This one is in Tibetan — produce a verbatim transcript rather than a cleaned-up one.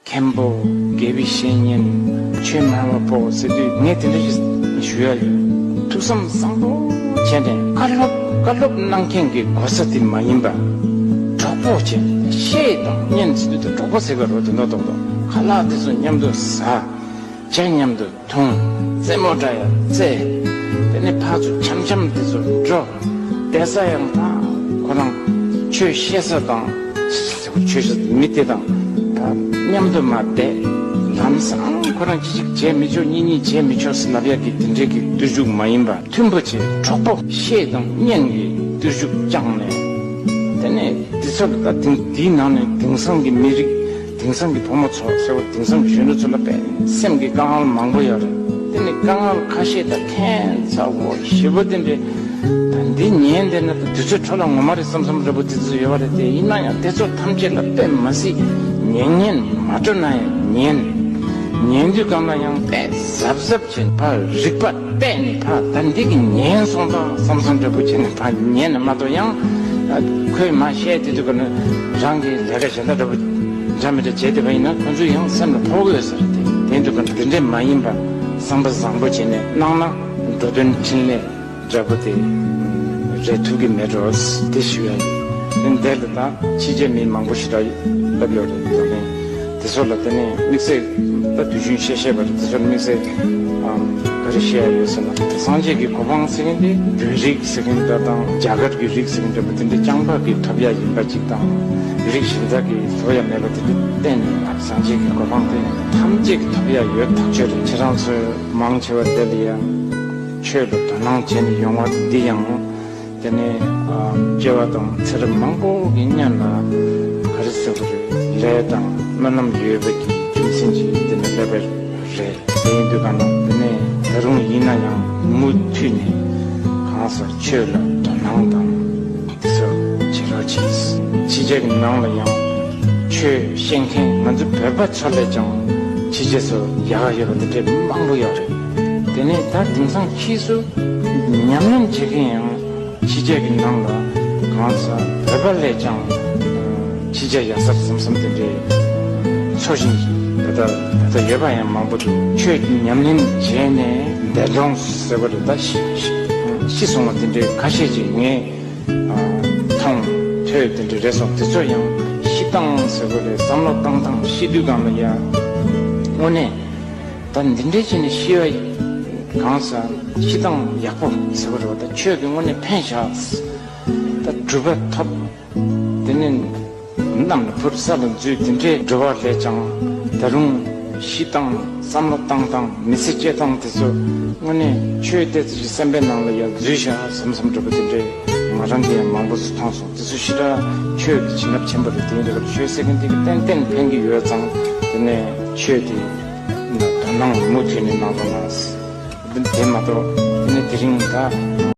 མཁན་པོ། དགེ་བའི་བཤེས་གཉེན། ཆོས་སྨྲ་བ་པོ་ཟེར་དུས་ངས་དེ་འདྲ་ཞིག་ཞུ་ཡ་ཡོད། ཐུགས་བསམ་བཟང་པོ་བྱས་ནས་བཀའ་སློབ་བཀའ་སློབ་གནང་མཁན་གྱི་གོ་ས་དེ་མ་ཡིན་པ། གྲོགས་པོ་བྱས་ནས་བཤད་དང་སྙན་ཟེར་དུས་དུ་གྲོགས་པོ་ཟེར་ག་རོ། དེ་འདྲ་རྡོག་རྡོག་ཁ་ལག་དེ་ཚོ་མཉམ་དུ་ཟ། ཇ་མཉམ་དུ་འཐུང་། རྩེད་མོ་འདྲ་ཡ་རྩེ། དེ་ནས་ཕར་ཚུར་འཆམ་འཆམ་དེ་ཚོ་འགྲོ། བསྡད་ས་ཡང་ཕར་ཁོ་རང་ཆོས་བཤད་ས་དང་། ཆོས་བཤད་ས་མི་དེ་དང་ཕར་མཉམ་དུ་མར་བསྡད། ལམ་སང་ཁོ་རང་གཅིག་གཅིག་བྱས་མི་ཆོག་གཉིས་གཉིས་བྱས་མི་ཆོག་ཟེར་ལབ་ཡ་གི་དེ་འདྲའི་གི་བརྟུལ་ཞུགས་མ་ཡིན་པ། མཐུན་པོ་བྱས་གྲོགས་པོ་བཤད་དང་སྙན་གྱི་བརྟུལ་ཞུགས་བསྐྱངས་ནས། དེ་ནས་དེ་ཚོ་ལ་ད་དེང་དེའི་ནང་ནས་དེང་སང་གི་མི་རིགས། དེང་སང་གི་བུ་མོ་ཚོ་ཟེར་བ། དེང་སང་གི་གཞོན་ནུ་ཚོ་ལ་དཔེ་སེམས་ཀྱི་དཀའ་ངལ་མང་པོ་ཡོད་རེད། དེ་ནི་དཀའ་ངལ་ཁ་ཤས་དང་ཐན་ཚ་བོ་ཞེ་པོ་དེ་འདྲའི། ད་འདི་ཉན་བསྡད་ན་ད་དུས་ཚོད་འཕྲོ་བརླག་ངོ་མ་རེད་བསམ་བསམ་འདྲ་པོ་དེ་ཚོ་ཡོད་པ་རེད་དེ། ཡིན་ན་ཡང་དེ་ཚོ་ཐམས་ཅད་ལ་དཔེ་མ་སྲིད་ཉན་ཉན་མ་སྤྲོ་ན་ཡང་ཉན། ཉན་དུས་གང་ལ་ཡང་དཔེ་གཟབ་གཟབ་བྱས་ཕར་རིག་པ་བལྟས་ནས་ཕར་ད་འདི་གི་ཉན་སོང་ཙང་བསམ་བསམ་འདྲ་པོ་བྱས་ནས་ཕར་ཉན་ནས་མ་གཏོགས་ཡང་ཁོས་མ་བཤད་དེ་དུས་ག་ནས་རང་གི་ལས་ཀ་གཞན་དག་འདྲ་པོ་འདྲ་མི་འདྲ་བྱས་བསྡད་པ་ཡིན་ན་ཁོ་ཚོ་ཡང་སེམས་ལ་ཕོག་གི་ཡོད་ས་རེད་དེ། དེ་དུས་ག་ནས་དེ་འདྲས་མ་ཡིན་པ་བསམ་པ་བཟང་པོ་བྱས་ནས་གནང་ན་འགྲོ་དོན་འཕྲིན་ལས་འདྲ་པོ་དེ་རེད་ཐུབ་ཀྱི་མེད་འགྲོ་དེ་ཞུ་ཡ་ཡིན། དེ་འདྲ་ལ་ད་ཕྱི་རྒྱལ་མི་མང་པོ་ཞིག་ལ་ལབ་ཡོད་རེད་དེ། དེ་ཚོ་ལ་དེ་ནས་དམིགས་བསལ་ད་དུས་རྒྱུན་བཤད་བཤད་པ་རེད། དེ་ཚོ་ལ་དམིགས་བསལ་ཨམ་ག་རེ་བཤད་ཡ་ཡོད་ཟེར་ན། སངས་རྒྱས་ཀྱི་གོ་འཕང་ཟེར་མཁན་དེ་བོད་རིགས་ཟེར་མཁན་འདྲ་དང་རྒྱ་གར་གྱི་རིགས་ཟེར་མཁན་འདྲ་པོ་དེ་འདྲ་རྐྱང་པ་གིས་ཐོབ་ཡ་ཡིན་པ་ཅིག་དང་། རིགས་གཞན་དག་གིས་ཐོབ་ཡ་མེད་པ་དེ་འདྲ་གཏན་ནས་མ་རེད། སངས་རྒྱས་ཀྱི་གོ་འཕང་དེ་ཐམས་ཅད་ཀྱིས་ཐོབ་ཡ་ཡོད་ཐག་ཆོད་རེད། ཁྱེད་རང་ཚོས་མང་ཆེ་བ་དེ་ལ་ཡང་ཆོས་ལ་དོ་སྣང་བྱས་ནས་ཡོང་བ་འདི་ཡང་། དེ་ནས་ཨ་སྐྱེ་བ་དང་ཚེ་རབས་མང་པོ་གི་སྔོན་ལ་ག་རེ་ཟེར་དགོས་རེད། ལས་དང་སྨོན་ལམ་ཡོད་པ་གི་རྒྱུ་མཚན་གྱིས་དེ་ནས་སླེབས་པ་རེད། དེ་ཡིན་དུས་ག་ན་དེ་ནས་ད་རུང་ཡིན་ན་ཡང་མུ་མཐུད་ནས་གང་ཟག་ཆོས་ལ་དོ་སྣང་དང་དེ་ཚོ་བྱེད་རོགས་གྱིས། ཕྱི་རྒྱལ་གྱི་ནང་ལ་ཡང་ཆོས་བཤད་མཁན་ང་ཚོ་བོད་པ་ཚོ་ལས་ཀྱང་ཕྱི་རྒྱལ་སུ་ཡག་ཡོད་པ་དེ་འདྲས་མང་པོ་ཡོད་རེད། དེ་ནས་ད་དེང་སང་ཕྱིས་སུ་ཉམས་ལེན་བྱེད་མཁན་ཡང་ཕྱི་རྒྱལ་གྱི་ནང་ལ་གང་ཟག་བོད་པ་ལས་ཀྱང་ཕྱི་རྒྱལ་ཡག་ས་རེད་བསམ་བསམ་དེ་འདྲའི་ཚོར་བཞིན་ད་ལྟ་ད་ལྟ་ཡོད་པ་ཡང་མང་པོ་འདུག་ཆོས་ཉམས་ལེན་བྱས་ནས་འདས་གྲོངས་ཟེར་བ་རེད། ད་ཤི་ཤི་ཤི་སོང་བ་དེ་འདྲའི་ཁ་ཤས་ཀྱིས་ངས་མཐོང་ཐོས་དེ་འདྲ་རེད་སོང་། དེ་ཚོ་ཡང་ཤི་སྟངས་ཟེར་བ་རེད། བསམ་བློ་བཏང་སྟངས་ཤི་དུས་གང་ལ་ཡ་དངོས་གནས། ད་འདི་འདྲའི་བྱས་ནས་ཤི་བ་གང་ཟག་ཤི་སྟངས་ཡག་པོ་ཟེར་བ་རེད་བ། ད་ཆོས་ཀྱི་དངོས་གནས་ཕན་བཞག་ད་གྲུབ་པ་ཐོབ། དེ་ནས་གནམ་ལ་འཕུར་ས་ལ་འཛུལ་དེ་འདྲའི་འགྲོ་བ་ལས་ཀྱང་ད་རུང་ཤི་སྟངས་བསམ་བློ་བཏང་སྟངས་མི་ཚེ་སྐྱེལ་སྟངས་དེ་ཚོ་དངོས་གནས་ཆོས་དེ་ཚོ་ཞིག་སེམས་པའི་ནང་ལ་ཡར་འཛུལ་བཞག་བསམ་བསམ་འགྲོ་བ་དེ་འདྲའི་ང་རང་གིས་ཡང་མང་པོ་ཞིག་མཐོང་སོང་། དེ་ཚོ་ཞེ་དྲག་ཆོས་ཀྱི་བྱིན་རླབས་ཆེན་པོ་རེད། དེ་ཡིན་དུས་ཆོས་ཟེར་མཁན་དེ་གི་ཏན་ཏན་ཕན་གྱི་ཡོད་ཙང་དེ་ནས་ཆོས་དེ་དོ་སྣང་མུ་མཐུད་ནས་གནང་རོགས་གནང་། དེ་མ་གཏོགས་དེ་ནས་དེ་རིང་ད།